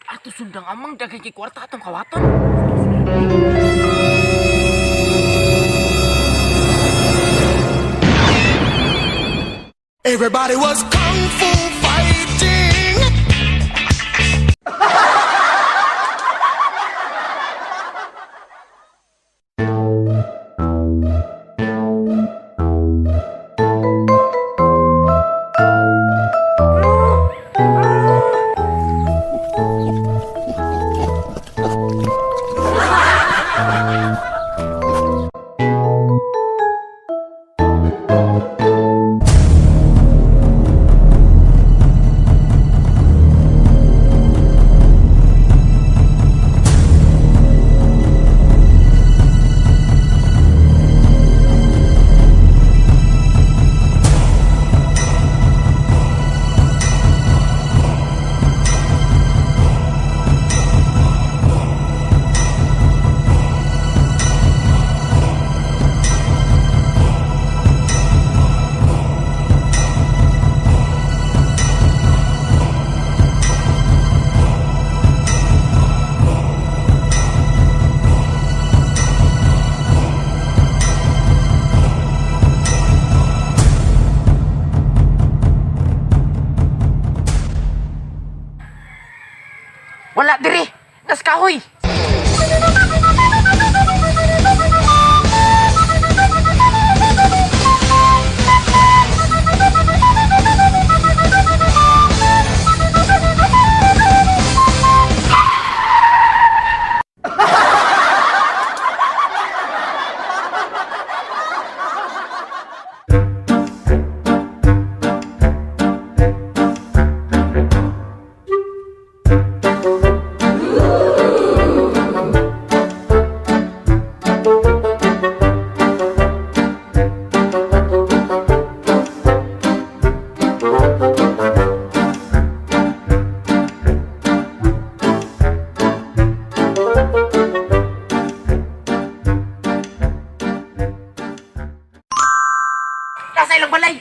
Ato sundang amang daghay kay kwarta atong kawaton. Everybody was kung fu fighting. Wala diri. Nas kahoy. sa ilang balay.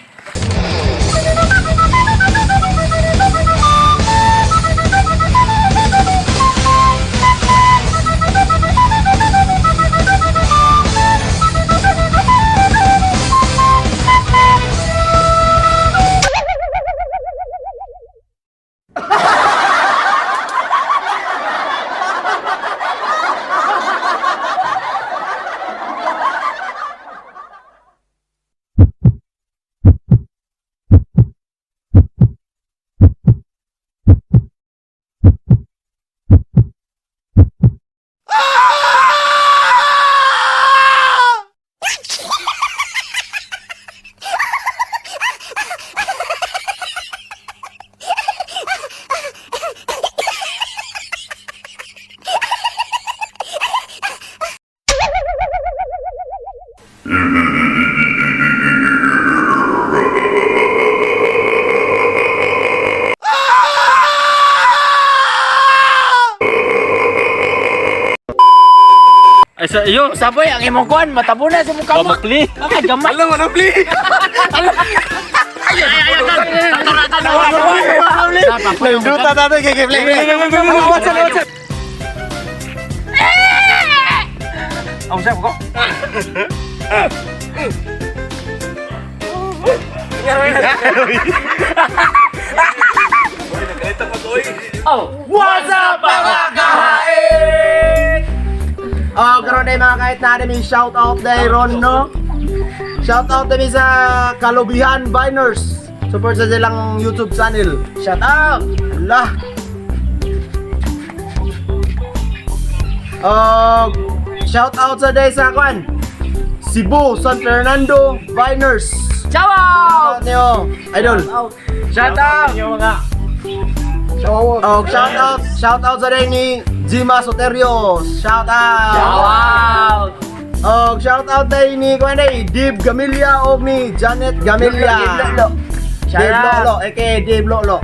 Ay sa iyo. Saboy, ang imong kuan matabo na sa mukha mo. Babakli. Ang gamay. Alam mo na, Bli! Nagduta natin kay Bli. What's up, what's up? Ang sa ko. Oh, What's up, mga kahain? Oh, karon day mga kahit na may shout out day ron, no? Shout out day sa Kalubihan Viners. Support sa silang YouTube channel. Shout out. Allah. Oh, shout out sa day sa kwan. Cebu, San Fernando Viners. Ciao. Shout out niyo, idol. Shout out. Oh, shout out sa day ni Jima Soterio. Shout out. Shout out. Oh, shout out day ni kwan day Dib Gamilla o ni Janet Gamilla. Dib Lolo. Shout Dib out. Lolo, aka Dib Lolo.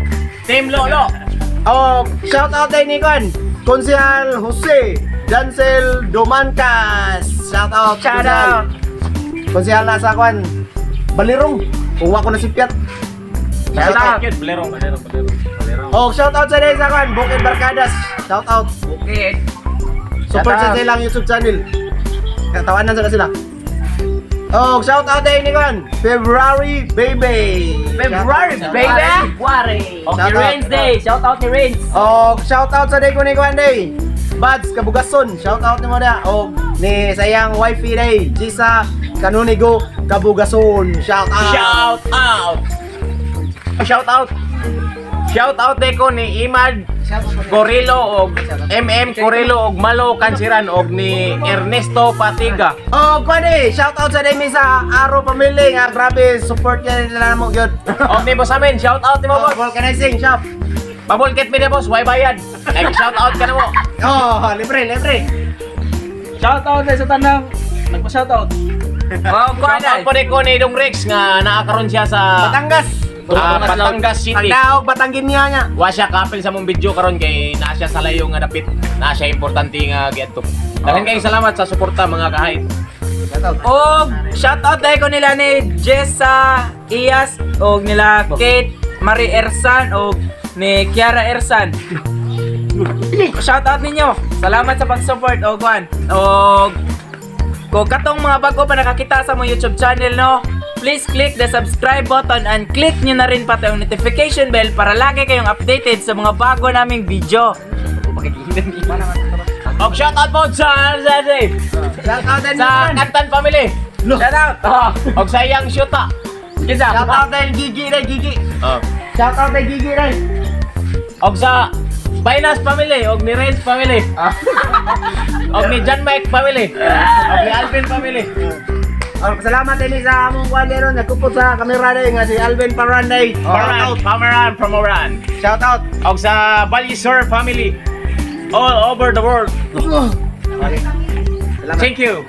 Team Lolo. Oh, shout out day ni kwan Konsehal Jose Jancel Domancas. Shout out. Shout Konsehal. out. Konsehal na sa kwan. Balirong. Kuha ko na si Piat. Shout out. Balerong, balerong, balerong. Balerong. Oh, shout out sa day sa kwan Bukid Barkadas. Shout out. Okay. Support Shout sa out. silang YouTube channel. Katawanan sila sila. Oh, shout out day ni kwan February baby. February, baby. February. Shout Okay, out. Rains Day. Shout out ni Rains. Oh, shout out sa day ko ni kwan day. Buds Kabugason, shout out ni mo da. Oh, ni sayang wifey day, Jisa Kanunigo Kabugason. Shout out. Shout out. Shout out. Shout out day ko ni Imad Corilo og MM Corilo og Malo Kansiran og ni Ernesto Patiga. Oh, kwan day, shout out sa day mi sa Aro Family nga grabe support yan nila mo gyud. Og ni boss amin, shout out ni mo Oh, boss. vulcanizing shop. Pabulkit mi na boss, why bayad? Ay shout out ka na mo. Oh, libre, libre. Shout out sa tanang nagpa-shout out. Oh, shout out po ni ko ni Dong Rex nga naa karon siya sa Batangas. Batangas City. Pagdaog Batangginya niya. Wa siya kapil sa mong video karon kay naa siya sa layo nga dapit. Naa siya importante nga giadto. Daghan kayong salamat sa suporta, mga kahit. Shout out. Og shout out dahil ko nila ni Jessa Iyas og nila Kate Marie Ersan og ni Kiara Ersan. Shout out ninyo. Salamat sa pag-support og kwan. Og kung katong mga bago pa nakakita sa mong YouTube channel, no, please click the subscribe button and click nyo na rin pati ang notification bell para lagi kayong updated sa mga bago naming video. Og shout out po sa Shout out din sa Kantan family. Shout out! Oh, og sa iyang syuta. Kinsa? Shout out din Gigi day, Gigi. Oh. Shout out din Gigi day. Og sa Binas family, og ni Renz family. Og ni John Mike family. Og ni Alvin family. Oh, salamat din sa among kwan din ron nagkupot sa kamera day nga si Alvin Paranday. Shout Paran, out. Pamaran from Oran. Shout out. Og sa Balisor family all over the world. Salamat. Thank you.